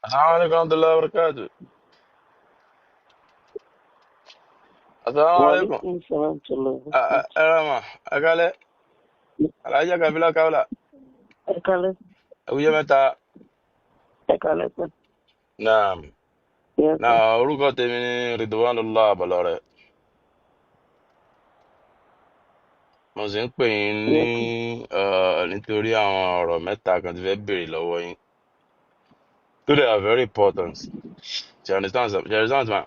Assalamu alaikum warahmatullahi wabarakatuh. Assalamu alaikum. Wàlékún sàlám tọ́lá. Ẹ ra mà, ẹ kálẹ́, Alhaja Kabila Kaula, Ẹ kálẹ́. ẹ kújọ́ mẹ́ta. Ẹ kálẹ́ sà. Naam. Yes Náà sir. orúkọ tèmi ni Ridwanullah Balọrẹ. Mo sì ń pè yín ní Yes sir. nítorí àwọn ọ̀rọ̀ mẹ́ta kan tí fẹ́ béèrè lọ́wọ́ yín. Tó dẹ̀ are very important. Do you understand, sir? Do you understand, ma?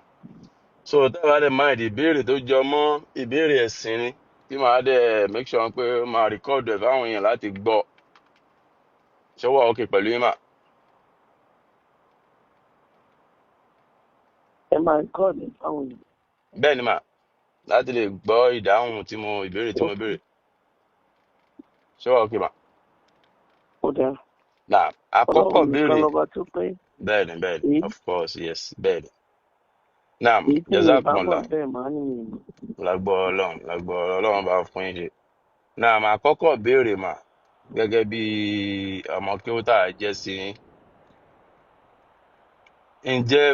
So tẹ́ bá dẹ̀ mind ìbéèrè tó jọ mọ́ ìbéèrè ẹ̀sìn ni tí màá dẹ̀ make sure pé màá record ẹ̀ fáwọn èèyàn láti gbọ́. Ṣé wà okay pẹ̀lú yín mà? Ẹ máa kọ́ ọ̀dẹ̀ fáwọn èèyàn. Bẹ́ẹ̀ ni mà, láti lè gbọ́ ìdáhùn tí mo ìbéèrè tí mo béèrè. Ṣé wà okay mà? Ó dáa. Náà àkọ́kọ́ Ọlọ́run nìkan béèrè lọ́ba tó pé. bẹ́ẹ̀ ni bẹ́ẹ̀ ni Èyí of course yes bẹ́ẹ̀ ni. Naam èyí tí mi bá mọ̀ jazakumullah bẹ́ẹ̀ máa ní mi mọ̀. lágbọ́ Ọlọ́run lágbọ́ Ọlọ́run bá fún yín ṣe. Naam àkọ́kọ́ béèrè mà gẹ́gẹ́ bí ọmọ kí ó tà jẹ́ sí yín. Ǹjẹ́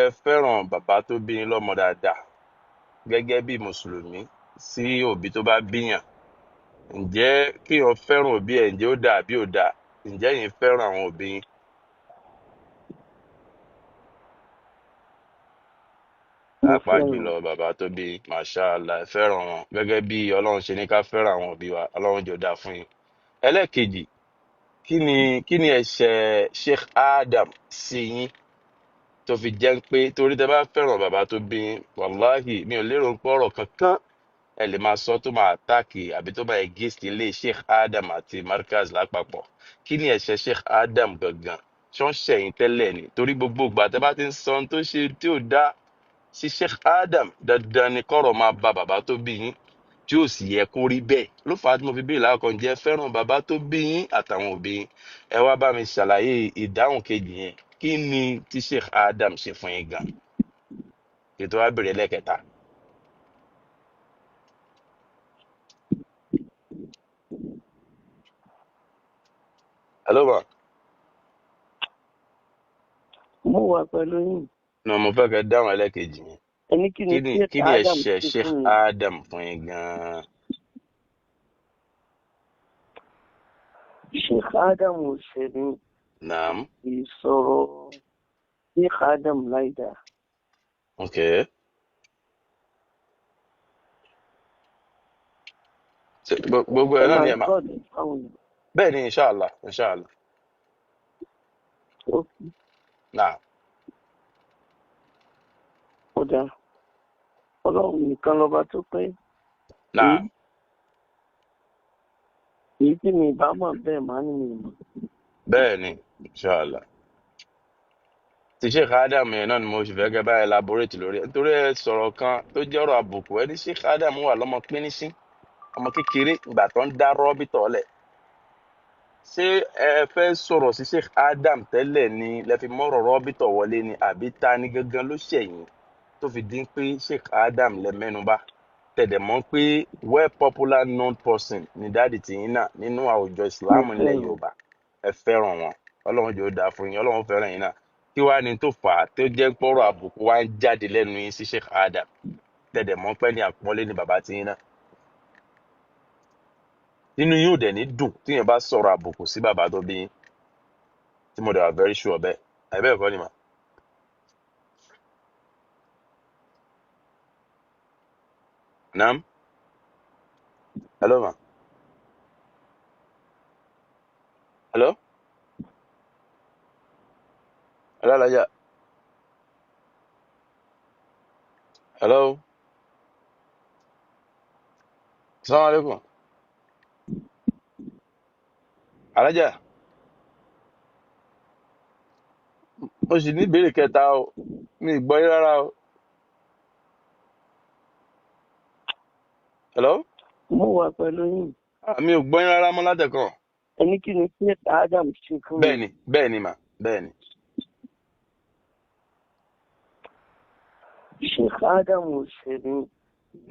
ẹ fẹ́ràn bàbá tó bí yín lọ́mọ dáadáa gẹ́gẹ́ bí Mùsùlùmí sí òbí tó bá bíyàn? Ǹjẹ́ kíyàn fẹ́ràn òbí ẹ̀ ǹjẹ́ ó dáa àbí ò dáa? Ǹjẹ́ ẹ̀yin fẹ́ràn àwọn òbí yín? Mo Pàápàá fẹ́ràn. jùlọ bàbá tó bí yín, Masha Allah, ẹ fẹ́ràn wọn gẹ́gẹ́ bí Ọlọ́run ṣe ní ká fẹ́ràn àwọn òbí wa, Ọlọ́run jọ̀ọ́ dáa fún yín. Ẹlẹ́ẹ̀kejì, kí ni ẹ̀ṣẹ̀ Sheikh Adam sí yín tó fi jẹ́ pé torí tẹ bá fẹ́ràn bàbá tó bí yín, wàláhì mi ò lérò pé ọ̀rọ̀ kankan ẹ lè máa sọ tó máa àtáàkì àbí tó máa against ilé Sheikh Adam àti Markaz lápapọ̀. Kí ni ẹ̀ṣẹ̀ Sheikh Adam gangan? Ṣọ́ ń ṣẹ̀yìn tẹ́lẹ̀ ni torí gbogbo ìgbà tẹ bá ti ń sọ ohun tó ṣe tí ò dáa sí Sheikh Adam dandan ni kọ́rọ̀ máa ba bàbá tó bí yín tí ò sì yẹ kó rí bẹ́ẹ̀ ló fà á tí mo fi béèrè lákọ̀ọ́ ǹjẹ́ ẹ fẹ́ràn bàbá tó bí yín àtàwọn òbí yín. Ẹ wá bá mi ṣàlàyé ìdáhùn kejì yẹn, kí ni tí Sheikh Adam ṣe fún yín gan ètò wa bèrè lẹ́kẹta. Hello ma. Mo wà pẹ̀lú yín. Nà mo fẹ́ kẹ́ dáhùn ẹlẹ́kejì yẹn. Ẹni kí ni Kí ni Sheikh kí ni Adam ẹ̀ṣẹ̀ ṣe Sheikh fún mi? Adam fún yín gan? Sheikh Adam ò ṣe ní Naam. ìsọ̀rọ̀ Sheikh Adam láìda. Ok. Ṣé gbogbo Ẹ ẹ náà máa ni ẹ máa kọ́ ọ̀dẹ̀ fáwọn èèyàn. bẹ́ẹ̀ ni inshallah inshallah. Ó Naam. ó dáa. Ọlọ́run nìkan lọ́ba tó pé. Èyí Naam. èyí tí mi bá mọ̀ bẹ́ẹ̀ máa ní mi mọ̀. Bẹ́ẹ̀ ni inshallah. Ti Sheikh Adam yẹn náà ni mo sì fẹ́ kẹ́ bá elaborate lórí ẹ̀ nítorí ẹ sọ̀rọ̀ kan tó jẹ́ ọ̀rọ̀ àbùkù. Ẹ ní Sheikh Adam wà lọ́mọ píníṣín ọmọ kékeré ìgbà tó ń dá rọ́bìtọ̀ lẹ̀. Ṣé ẹ fẹ́ sọ̀rọ̀ sí Sheikh Adam tẹ́lẹ̀ ni lẹ fi mọ́rọ̀ rọ́bìtọ̀ wọlé ni àbí ta ni gangan ló ṣẹ̀yìn tó fi dín pé Sheikh Adam lẹ mẹ́nubà tẹ̀dẹ̀ mọ́ pé well popular known person ni dáàdì tìyín náà nínú àwùjọ Mo ìsìláàmù nílẹ̀ fẹ́ràn. Yorùbá. Ẹ fẹ́ràn wọn, Ọlọ́run jẹ́ ó dáa fún yín, Ọlọ́run fẹ́ràn yín náà. Kí wàá ní tó fà á tó jẹ́ pọ́rọ̀ àbùkù wá ń jáde lẹ́nu yín sí Sheikh Adam tẹ̀dẹ̀ mọ́ pé ní àpọ́nlé ni bàbá tìyín náà? Nínú yóò dẹ̀ ní dùn tíyẹn bá sọ̀rọ̀ àbùkù sí bàbá tó bí yín, tí mo dẹ̀ wà very sure bẹ́ẹ̀. Àbí bẹ́ẹ̀ kọ́ ni mà? Naam. Hello ma. Hello. Hello Alhaja. Hello. Assalamu alaikum. Alhaja, mo sì ní ìbéèrè kẹta o, mi ì gbọ́ yín rárá o. Hello. Mo wà pẹ̀lú yín. Mi ò gbọ́ yín rárá mọ́ látẹ̀kàn. Ẹni kí ni Sheikh Adam ṣe fún mi? Bẹ́ẹ̀ ni bẹ́ẹ̀ ni mà bẹ́ẹ̀ ni. Sheikh Adam ò ṣe ní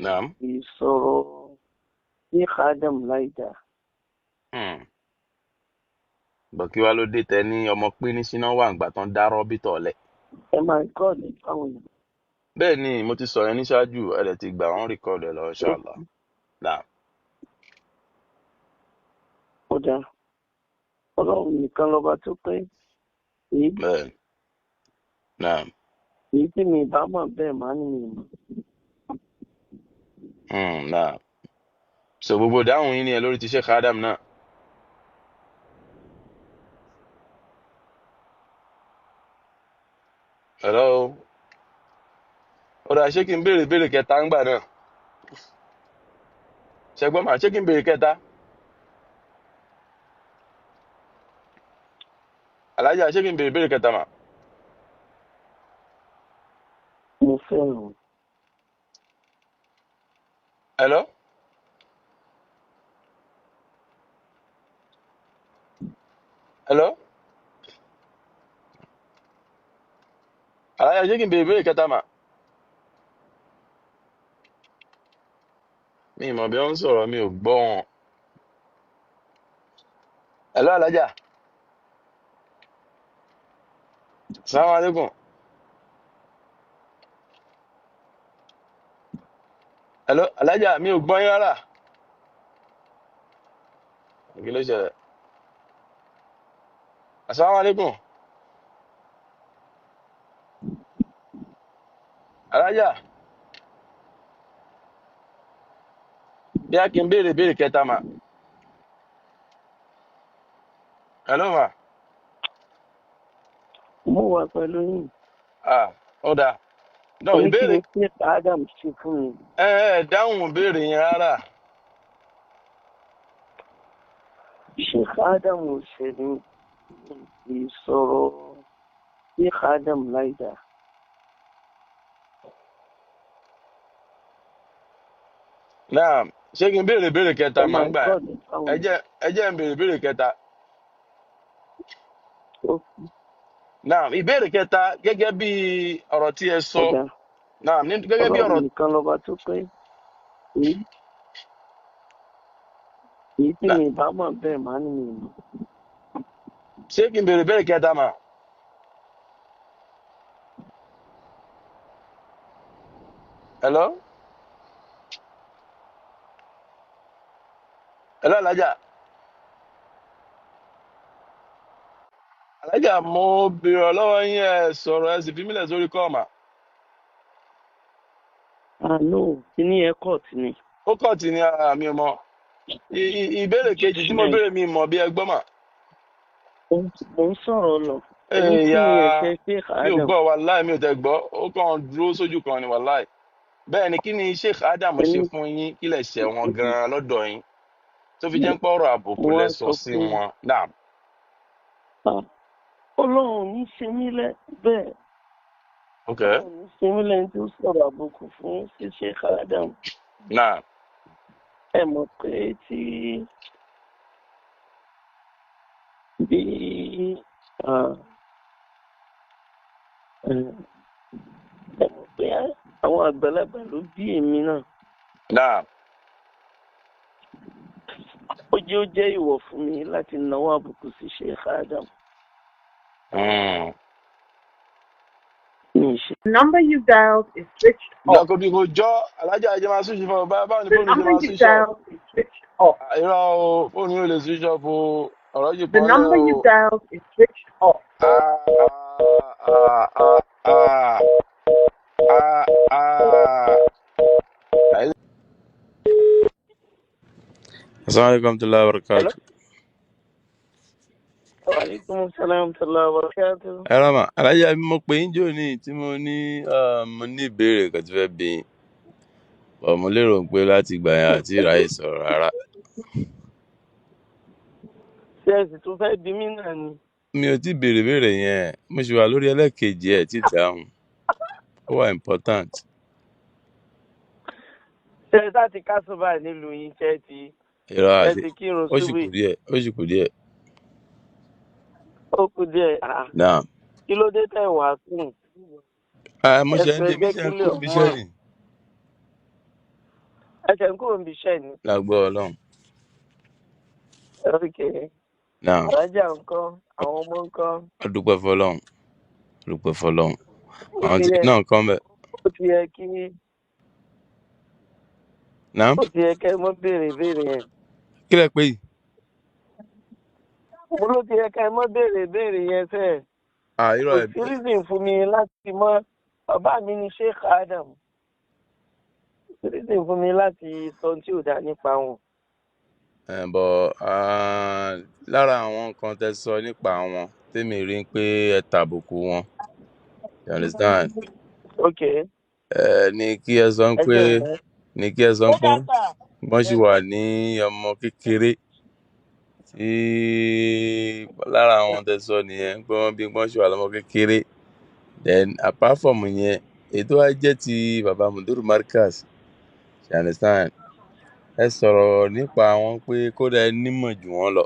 Naam. ìsọ̀rọ̀ Sheikh Adam láìda. Bọ̀ kí wá ló dé tẹ ní ọmọ pín ní síná wà ǹgbà tán dá rọ́bìtọ̀ lẹ̀? Ẹ máa rìkọ́ọ̀dù fáwọn èèyàn. Bẹ́ẹ̀ ni mo ti sọ̀rọ̀ ní ṣáájú, ẹ dẹ̀ ti gbà wọ́n rìkọ́ọ̀dù ẹ̀ lọ inshallah. Náà. Ó dáa. Ọlọ́run nìkan lọ́ba tó pé. Èyí Bẹ́ẹ̀ náà. èyí tí mi ìbá mọ̀ bẹ́ẹ̀ máa ní mi mọ̀. Náà. So gbogbo dáhùn yín ni ẹ lórí ti Sheikh Adam náà. Hello. Ó dáa, ṣé kí n béèrè ìbéèrè kẹta ńgbà náà? Ṣẹgbọ́n mà, ṣé kí n béèrè kẹta? Alájà, ṣé kí n béèrè ìbéèrè kẹta mà? Mo fẹ́ràn wọn. Hello. Hello. Alájà, ṣé kí n béèrè ìbéèrè kẹta mà? Mi ì mọ̀ bí wọ́n ń sọ̀rọ̀, mi ò gbọ́ wọn. Hello alájà. Assalamu alaikum. Hello alájà, mi ò gbọ́ yín rárá. Kí ló ṣẹlẹ̀? Assalamu alaikum. Alájà, bí a kì í béèrè ìbéèrè kẹta mà. Hello mà. Mo wà pẹ̀lú yín. Ah, ó dáa. No, Ẹni kí ìbéèrè ni Sheikh Adam ṣe fún mi? ẹ ẹ dáhùn ìbéèrè yẹn rárá. Sheikh Adam ò ṣe ní ìsọ̀rọ̀ Sheikh Adam láìda. Náà, ṣé kí n béèrè ìbéèrè kẹta Ẹ mà máa ń gbà ẹ? rìkọ́ọ̀dù fáwọn Ẹ èèyàn. jẹ́ ẹ jẹ́ n béèrè ìbéèrè kẹta. Ó Náà, ìbéèrè kẹta gẹ́gẹ́ bí ọ̀rọ̀ tí ẹ ó sọ. dáa. Náà, gẹ́gẹ́ bí Ọlọ́run ọ̀rọ̀. nìkan lọ́ba tó pé. Èyí èyí tí mi ìbá mọ̀ bẹ́ẹ̀ máa ní mi mọ̀. Ṣé kí n béèrè ìbéèrè kẹta mà? Hello? Hello alájà. Alájà, mo béèrè ọ̀rọ̀ lọ́wọ́ yín, ẹ sọ̀rọ̀, ẹ sì fi mílẹ̀ sórí kọ́ mà. Àánú kíní ẹ kọ̀ tí ni. Ó kọ̀ tí ni ara mi ò mọ̀. Ìbéèrè kejì tí mo béèrè mi mọ̀ bí ẹ gbọ́ mà. Mo ń sọ̀rọ̀ lọ. Ẹni kí Èèyà, ni ẹ̀ṣẹ̀ Sheikh mi ò Adam? gbọ́ wàláì, mi ò tẹ̀ gbọ́. Ó kàn dúró sójú kan ni wàláì. Bẹ́ẹ̀ ni, kí ni Sheikh Adam Ẹni ṣe fún yín? Kí lẹ̀ ṣẹ̀ wọn gan-an lọ́dọ̀ yín tó fi jẹ́ ń pọ̀rọ̀ mo àbùkù wá lẹ sọ sọ sí pé wọn? Náà. "Ah, Ọlọ́run ò ní ṣe mí lẹ́ bẹ́ẹ̀. Ok. Ọlọ́run ò ní ṣe mí lẹ́ni tó sọ̀rọ̀ àbùkù fún sí Sheikh Adam. Náà. Ẹ mọ̀ pé tí bí ah, eh, ẹ mọ̀ pé àwọn àgbàlagbà ló bí èmi náà. Náà. Ó jẹ́ ó jẹ́ ìwọ̀ fún mi láti náwó àbùkù sí Sheikh Adam. Mi ì ṣe. The number you dialed is switched off. Lọ́kọ̀ bí kò jọ́ alájà, ẹ̀jẹ̀ máa switch fún ọ. Báwo ni The fóònù ṣe number máa you switch off? dialed is switched off. Irọ́ o, fóònù yóò lè switch off o. Ọ̀rọ̀ yìí The pọ́n lẹ́ number o. you dialed is switched off. Ah, ah, ah, ah, ah, ah, ah. Assalamu alaikum warahmatullahi Hello? wabarakatuh. Wa alaikum salam wa rahmatullahi wa barakatuh. Ẹ rà mà, alájà, mo pè yín jò ní tí mo ní mo ní ìbéèrè kan tí fẹ́ bi yín. But mo lérò pé láti ìgbà yẹn àti ìráyè sọ̀rọ̀ rárá. Ṣé ẹ sì tún fẹ́ bí mí náà ni? Mi ò tí ì béèrè ìbéèrè yẹn. Mo sì wà lórí ẹlẹ́ẹ̀kejì ẹ̀ tí dáhùn. Ó wà important. Ṣé ẹ sáà ti kásùn báyìí nílùú yín? Ṣé ẹ ti Irọ́ ẹ àti ti kírun ó sì súbì? kù díẹ̀, ó sì kù díẹ̀. Ó kù díẹ̀. Ah, Náà. kí ló dé tẹ̀ wá sùn? Ah, mo Ẹ ṣe ń sùn ẹ dé, mi jẹ́ ṣe ń kílẹ̀ kúrò níbi iṣẹ́ mọ́. ni. Ẹ ṣẹ̀ ń kúrò níbi iṣẹ́ ni. Lágbọ́ Ọlọ́run. Okay. Naam. Alájà ńkọ́, àwọn ọmọ ńkọ́. A dúpẹ́ fọ́lọ́run, a dúpẹ́ fọ́lọ́run. Ó Àwọn ti tí yẹ náà kọ́ mbẹ̀. ó ti yẹ kí Naam. ó ti yẹ kẹ́ ẹ mọ́ béèrè ìbéèrè yẹn. Kí lẹ pé yìí? Mo ló ti yẹ kẹ́ ẹ mọ́ béèrè ìbéèrè yẹn sẹ́ẹ̀. Ah, irọ́ Kò ẹ̀ sí reason fún mi láti mọ́ bàbá mi ni Sheikh Adam. Kò sí reason fún mi láti sọ ohun tí ò dáa nípa wọn. Ẹ̀ bọ̀ lára àwọn nǹkan tẹ sọ nípa wọn tèmi rí pé ẹ tàbùkù wọn. You understand? Ok, Ẹ ní kí ẹ sọ ẹ pé jẹ́ mọ́. ní kí ẹ sọ pé wọ́n ṣì wà ní ọmọ kékeré tí lára àwọn tẹ sọ nìyẹn pé wọ́n bí wọ́n ṣì wà lọ́mọ kékeré. Then apart from yẹn, èyí tó wá jẹ́ ti bàbá Mudiru Markaz, you understand? Ẹ sọ̀rọ̀ nípa wọn pé kódà ẹ nímọ̀ jù wọ́n lọ.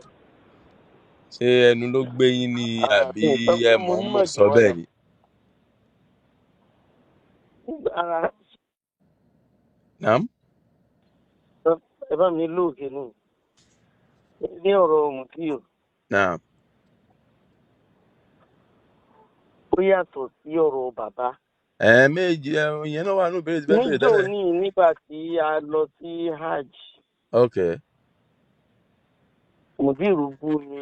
Ṣé ẹnu ló gbé yín ni àbí Mi ò sọ ẹ pé mo mọ̀ọ́mọ̀ nímọ̀ jù sọ wọ́n bẹ́ẹ̀ lọ. ni? Ara Naam? ẹ bá mi lóògì nù. Ní ọ̀rọ̀ Mùtíù, Naam. ó yàtọ̀ sí ọ̀rọ̀ bàbá. Ẹ méjì ẹ ìyẹn náà wà nínú ìbéèrè tí fẹ́ béèrè Níjọ́ tẹ́lẹ̀. òní nígbà tí a lọ sí Hajj, Ok. Mùdírù bú mi,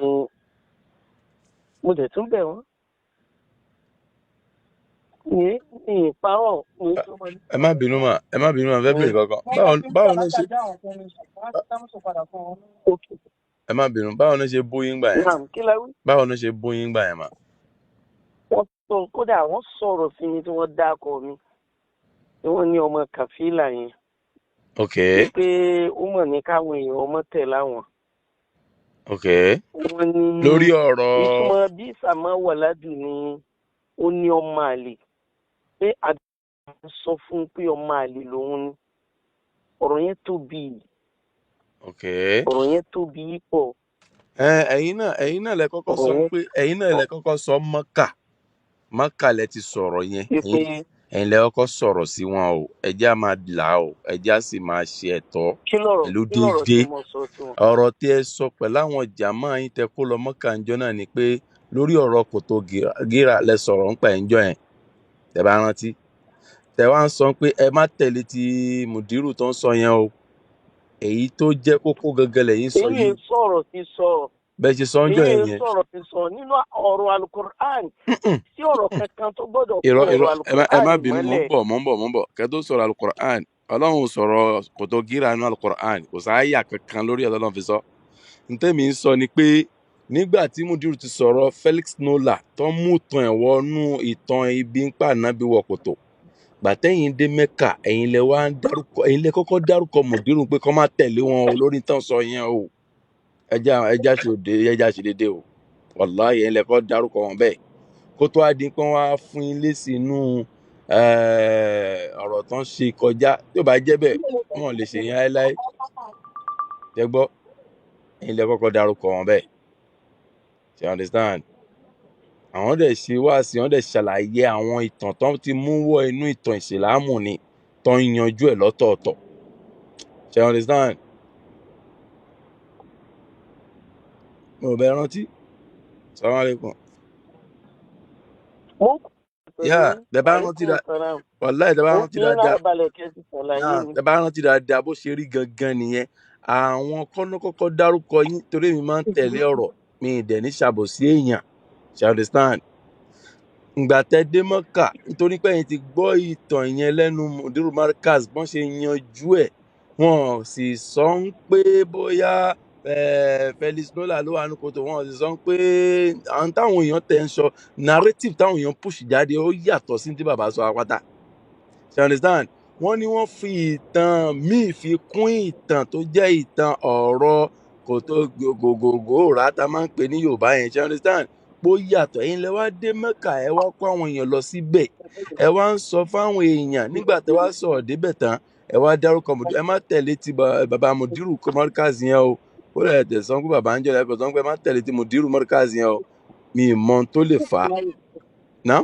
mo dẹ̀ tún bẹ̀ wọ́n. Ní ní ìparọ́ ní Ẹ má bínú mà, ẹ má bínú mà, fẹ́ béèrè kankan. Báwo ló ṣe ok. Ẹ má bínú, báwo ló ṣe bú yín gbà yẹn? Naam, kí la wí? Báwo ló ṣe bú yín gbà yẹn mà? Wọ́n sọ kódà wọ́n sọ̀rọ̀ sí mi tí wọ́n dákọ̀ mi. Tí wọ́n ní ọmọ kàfílà yẹn. Ok. Wípé ó mọ̀ ní káwọn èèyàn ọmọ tẹ̀ láwọn. Ok. Wọ́n ní lórí ọ̀rọ̀ ìtumọ̀ bí Sàmá Wàládù ni ó ní ọmọ àlè. Pé a sọ fún pé ọmọ àlè lòun ni. Ọ̀rọ̀ yẹn tóbi. Ok. Ọ̀rọ̀ yẹn tóbi pọ̀. Ẹ ẹ̀yin náà lẹ kọ́kọ́ sọ Ọ̀rọ̀ yẹn pé ẹ̀yin náà lẹ kọ́kọ́ sọ Mọ́kà. Mọ́kà lẹ ti sọ̀rọ̀ yẹn. Wípé Ẹ̀yin lẹ kọ́kọ́ sọ̀rọ̀ sí wọn o. Ẹ jẹ́ á máa là o. Ẹ jẹ́ á sì máa ṣe ẹ̀tọ́ kí lọ̀rọ̀ pẹ̀lú kí lọ̀rọ̀ déédéé. tí mo sọ sí wọn. Ọ̀rọ̀ tí ẹ sọ pẹ̀lú àwọn jàmáà yín tẹ kó lọ Mọ́kà ńjọ́ náà ni pé lórí ọ̀rọ̀ kòtò gíra lẹ sọ̀rọ̀ ńpa ẹ̀ ńjọ́ yẹn. Tẹ bá rántí. Tẹ wá ń sọ pé ẹ má tẹ̀lé ti Mùdírù tó ń sọ yẹn o. Èyí tó jẹ́ kókó gangan lẹ̀yin sọ Èyí yìí. sọ̀rọ̀ sí sọ. Bẹ́ẹ̀ ṣe sọ ńjọ́ Èyí yẹn nìyẹn. sọ̀rọ̀ sí sọ nínú ọ̀rọ̀ Alukur'an. Sí ọ̀rọ̀ kankan tó gbọ́dọ̀ Irọ́ kó ọ̀rọ̀ irọ́, ẹ má Alukur'an bínú, mò ń mọ́lẹ̀. bọ̀ mò ń bọ̀ mò ń bọ̀. Kẹ́ tó sọ̀rọ̀ Alukur'an, Ọlọ́run sọ̀rọ̀ kòtò gíra nínú Alukur'an, kò sáyà kankan lórí ẹ̀ lọ́lọ́run fi sọ. Ntẹ́mi ń sọ ni pé nígbà tí Mudiru ti sọ̀rọ̀ Felix Nola tó ń mú ìtàn ẹ̀ wọnú ìtàn ibi ń pa ànábì wọ kòtò. Gbàtẹ́yìn dé Mẹ́kà, ẹ̀yin lẹ wá ń dárúkọ, ẹ̀yin lẹ kọ́kọ́ dárúkọ Mudiru pé kọ́ má tẹ̀lé wọn o lórí ìtàn sọ yẹn o. Ẹja ṣe òde, ẹja ṣe déédéé o. Wàláhì ẹ̀yin lẹ kọ́ dárúkọ wọn bẹ́ẹ̀. Kó tó wá di pé wọ́n á fún yín lésì inú ọ̀rọ̀ tán ṣe kọjá. Tí ò bá jẹ́ bẹ́ẹ̀, wọn ò lè ṣe yẹn láéláé. Ṣé gbọ́? Ẹ̀yin lẹ kọ́kọ́ dárúkọ wọn bẹ́ẹ̀. You understand? Àwọn dẹ̀ ṣe wáàsí, wọ́n dẹ̀ ṣàlàyé àwọn ìtàn tán ti mú wọ inú ìtàn ìsìlámù ni tán ń yanjú ẹ̀ lọ́tọ̀ọ̀tọ̀. You understand? Mo ò bẹ rántí. Salaam alaikum. Mo ń pẹ̀lú Yeah, yín. tẹ bá rántí Alaikum da salam. wàláì tẹ bá Mo rántí fi yín dáadáa. lára balẹ̀ kí ẹ sì ṣàlàyé Náà mi. tẹ bá rántí dáadáa bó ṣe rí gangan nìyẹn. Àwọn kọ́nà kọ́kọ́ dárúkọ yín torí èmi máa ń tẹ̀lé ọ̀rọ̀ mi ì dẹ̀ ní ṣàbòsí èèyàn. You understand? Ìgbà tẹ dé Mọ́kà nítorí pé ẹ̀yin ti gbọ́ ìtàn yẹn lẹ́nu Mudiru Markaz bọ́n ṣe yanjú ẹ̀. Wọn ò sì sọ ń pé bóyá Felix Nola ló wà ní kòtò, wọn ò sì sọ ń pé àwọn táwọn èèyàn tẹ̀ ń sọ narrative táwọn èèyàn push jáde ó yàtọ̀ sí tí bàbá sọ apáta. You understand? Wọ́n ní wọ́n fi ìtàn míì fi kún ìtàn tó jẹ́ ìtàn ọ̀rọ̀ kòtò gògògò rà tá a máa ń pè ní Yorùbá yẹn. You understand? Bó yàtọ̀ ẹ̀yin lẹ wá dé Mẹ́kà ẹ wá kó àwọn èèyàn lọ síbẹ̀. Ẹ wá ń sọ fáwọn èèyàn nígbà tẹ wá sọ̀rọ̀ débẹ̀ tán ẹ wá dárúkọ Mudiru, ẹ má tẹ̀lé ti bàbá Mudiru kó Markaz yẹn o. Ó lè tẹ̀sán pé bàbá ń jẹ́ ẹ sọ pé ẹ má tẹ̀lé ti Mudiru Markaz yẹn o. Mi ì mọ ohun tó lè fà á. Ná?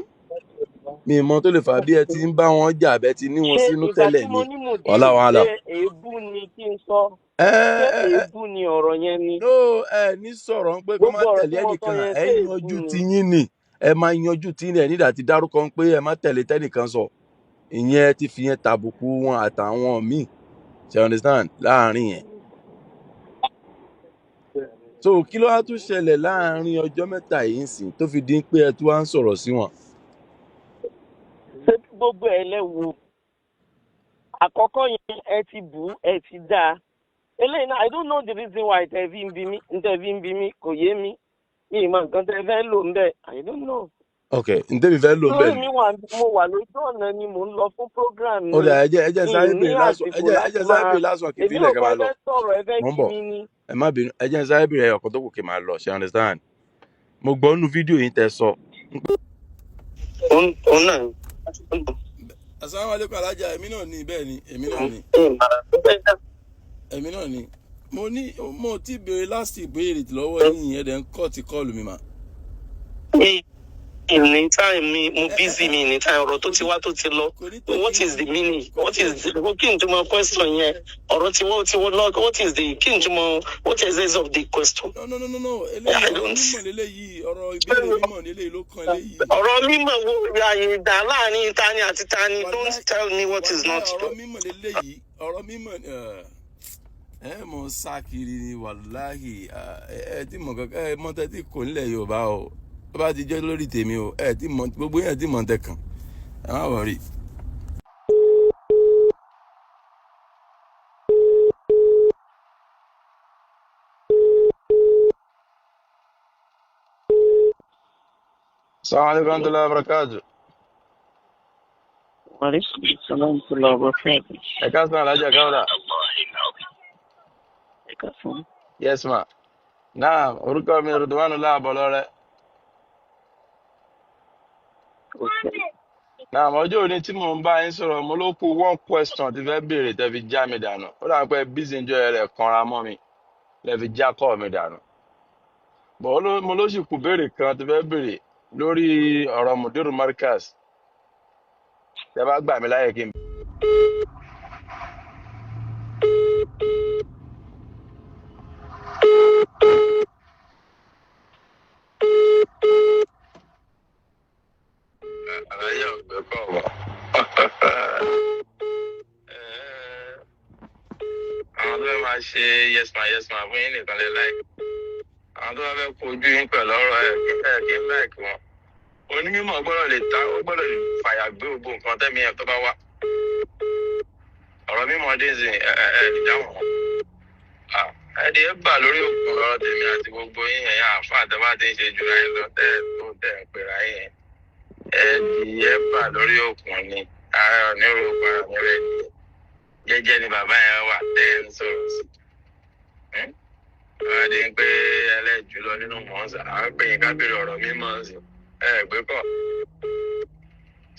Mi ì mọ ohun tó lè fà á bí ẹ ti ń bá wọn jà bẹ́ẹ̀ ti ní wọn Ṣé sínú ìgbà tẹ́lẹ̀ tí mo ni. ní Mùdírù Wallahu ṣé alam. èébú ni kí n sọ? Ẹ Ṣé ẹ ẹ èébú ni ọ̀rọ̀ yẹn ni? No, ẹ ní sọ̀rọ̀ ń pé kó má Gbogbo ọ̀rọ̀ tẹ̀lé tí mo sọ ẹnìkan. yẹn, Ẹ ṣé èébú yanjú ni? ti yín ni, ẹ máa yanjú tí yín ni. Ẹ nídàá ti dárúkọ ń pé ẹ má tẹ̀lé tẹ́nìkan sọ. Ìyẹn ti fi yẹn tàbùkù wọn àtàwọn míì, ṣe understand láàrin yẹn? So kí ló wá tún ṣẹlẹ̀ láàrin ọjọ́ mẹ́ta yìí ń sìn tó fi di pé ẹ tún wá ń sọ̀rọ̀ sí wọn? Ṣé gbogbo ẹ lẹ́wo àkọ́kọ́ yẹn, ẹ ti bù ú, ẹ ti dá a. Eléyìí náà, I don't know the reason why tẹ fi ń bi mí, tẹ fi ń bi mí, kò yé mi. Mi ì mọ nǹkan tẹ fẹ́ lò ń bẹ̀, I don't know. Ok, ntẹ́mi fẹ́ lò ń bẹ̀ Torí ni mi wà, mo wà lójú ọ̀nà ni, mò ń lọ fún program ó ni. dà, ẹ jẹ́ Mi ì sáré ní béèrè lásán, ẹ àsìkò jẹ́ ẹ láti jẹ́ sáré máa béèrè lásán kì í èmi fi ilẹ̀ rò kẹ́ pé máa ẹ lọ. fẹ́ sọ̀rọ̀, ẹ fẹ́ Mò ń kí bọ̀. mi ni. Ẹ má bínú, ẹ jẹ́ sáré béèrè ẹyọ kan tó kù kí n máa lọ, ṣe understand? Mo gbọ́ nínú fídíò yín tẹ́ sọ. Òun náà. Asalaamualeykum alájà, èmi náà ni, bẹ́ẹ̀ ni, èmi náà ni, èmi náà ni. Mo ní mo ti béèrè last ìbéèrè lọ́wọ́ yín yẹn, dẹ̀ ń kọ́ ti kọ́ọ̀lù mi mà. Mi ní time, mi mo ẹ ẹ busy, ẹ mi ní time. Ọ̀rọ̀ tó kò ti ní wá tó ti lọ. Kò ní take What is the meaning? Kò ní What take is the, kí n túmọ̀ question yẹn? Ọ̀rọ̀ tí wọ́n ti wọ́n lọ, what is the, kí n túmọ̀, what is the essence of the question? No, no, no, no, no, I eléyìí ọ̀rọ̀ don't. mímọ̀ leléyìí, ọ̀rọ̀ ìbéèrè mímọ̀ leléyìí ló kan eléyìí. Ọ̀rọ̀ mímọ̀ wo àyè ìdá láàrin tani àti tani? Don't Wàláì tell me what is wàláì not. Ọ̀rọ̀ mímọ̀ leléyìí, ọ̀rọ̀ mímọ̀ ẹ mọ̀ sá kiri ni. Wàláhì, ẹ tí mọ̀ kankan, ẹ mọ̀ tẹ́tí kò nílẹ̀ Yorùbá o. Tó bá ti jẹ́ lórí tèmi o, ẹ tí mọ̀ gbogbo yẹn, tí mọ̀ tẹ kàn, ẹ má wọrí. Assalamu alaikum warahmatullahi wabarakatuh. Wàlẹ́kùn sàlám tó lọ bọ́ fẹ́ẹ̀kì. Ẹ káàsán, alájà Káwọ́là. Ẹ̀ka fún. Yes ma. Náà orúkọ mi Ridwanullah Abọlọ́rẹ́. Òkè. Náà ọjọ́ òní tí mò ń bá yín sọ̀rọ̀, mo ló kù one question tí fẹ́ béèrè tẹ́ fi já mi dànù. Ó dà pé busy ń jọ rẹ̀ kanra mọ́ mi lẹ́ fi já kọ́ mi dànù. Bọ̀ mo ló sì kù béèrè kan tí fẹ́ béèrè lórí ọ̀rọ̀ Mudiru Markaz. Tẹ́ bá gbà mí láyè kí n. Àlàyé ọ̀gbẹ́ kọ̀ wọ̀. Àwọn tó fẹ́ máa ṣe yes ma, yes ma fún yín nìkan lè láì. Àwọn tó bá fẹ́ kojú yín pẹ̀lú ọ̀rọ̀ ẹ̀ ẹ̀ kí ń láìkí wọn. Onímọ̀ gbọ́dọ̀ lè ta, ó gbọ́dọ̀ lè fàyà gbé gbogbo nǹkan tẹ́mi ẹ̀ tó bá wá. Ọ̀rọ̀ mímọ̀ dé sí ẹ ẹ ẹ dáhùn wọn. Ẹ di ẹ bà lórí òkun lọ́rọ̀ tèmi àti gbogbo yín, ẹ̀yà àfa àtẹ́bá ti ń ṣe jura yín lọ tẹ́ ẹ tó tẹ́ ẹ pera yín yẹn. Ẹ di ẹ bà lórí òkun ni ààrẹ onírúurú ara mi rẹ̀ jẹ́jẹ́ ni bàbá yẹn wà tẹ́ ẹ ń sọ̀rọ̀ sí. Wọ́n di pé ẹlẹ́jù lọ nínú mọ̀ọ́sà, à ń pè yín ká béèrè ọ̀rọ̀ mímọ́ sí. Ẹ gbé kọ̀.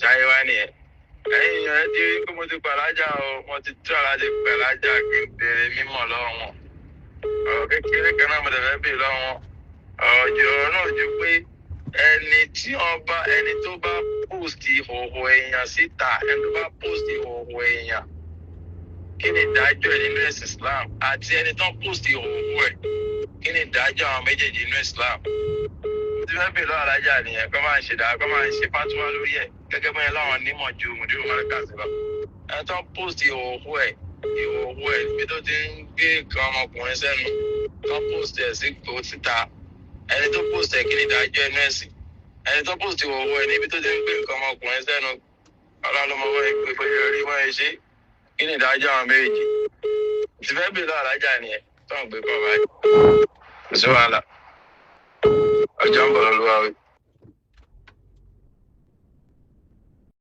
Ṣáyé wá nìyẹn. Ẹ̀yin èèyàn, ẹ ti rí pé mo ti pàlájà o, mo ti tú alájẹ pàlájà kí n béèrè mímọ̀ lọ́wọ́ wọn. Ọ̀rọ̀ kékeré kan náà mo dẹ̀ fẹ́ béèrè lọ́wọ́ wọn. Ọ̀rọ̀ náà ju pé ẹni tí wọ́n bá, ẹni tó bá post ìhòòhò èèyàn síta, ẹni tó bá post ìhòòhò èèyàn, kí ni ìdájọ́ ẹ̀ nínú ẹ̀sìn Islam? Àti ẹni tó post ìhòòhò ẹ̀, kí ni ìdájọ́ àwọn méjèèjì nínú Islam? Tí wọ́n bèèrè lọ́wọ́ alájà nìyẹn, kọ́ máa ń ṣe dáa, kọ́ máa ń ṣe fatuwa lórí ẹ̀ gẹ́gẹ́ bóyá láwọn onímọ̀ ju Mudiru Markaz lọ. Ẹni tó post ìhòòhò ẹ̀, ìhòòhò ẹ̀ níbi tó ti ń gbé nǹkan ọmọkùnrin sẹ́nu, tó post ẹ̀ sí síta, ẹni tó post ẹ̀, kí ni ìdájọ́ ẹnu ẹ̀sìn? Ẹni tó post ìhòòhò ẹ̀ níbi tó ti ń gbé nǹkan ọmọkùnrin sẹ́nu, ọlọ́lọ́mọ wọ́n gbé bóyá orí wọ́n ṣe, kí ni ìdájọ́ àwọn méjì? Tí fẹ́ bèèrè lọ́wọ́ alájà nìyẹn tó ń gbé kọ́ báyìí. Kò sí wàhálà, ọjọ́ ń bọ̀ lọ́lọ́wọ́ wí.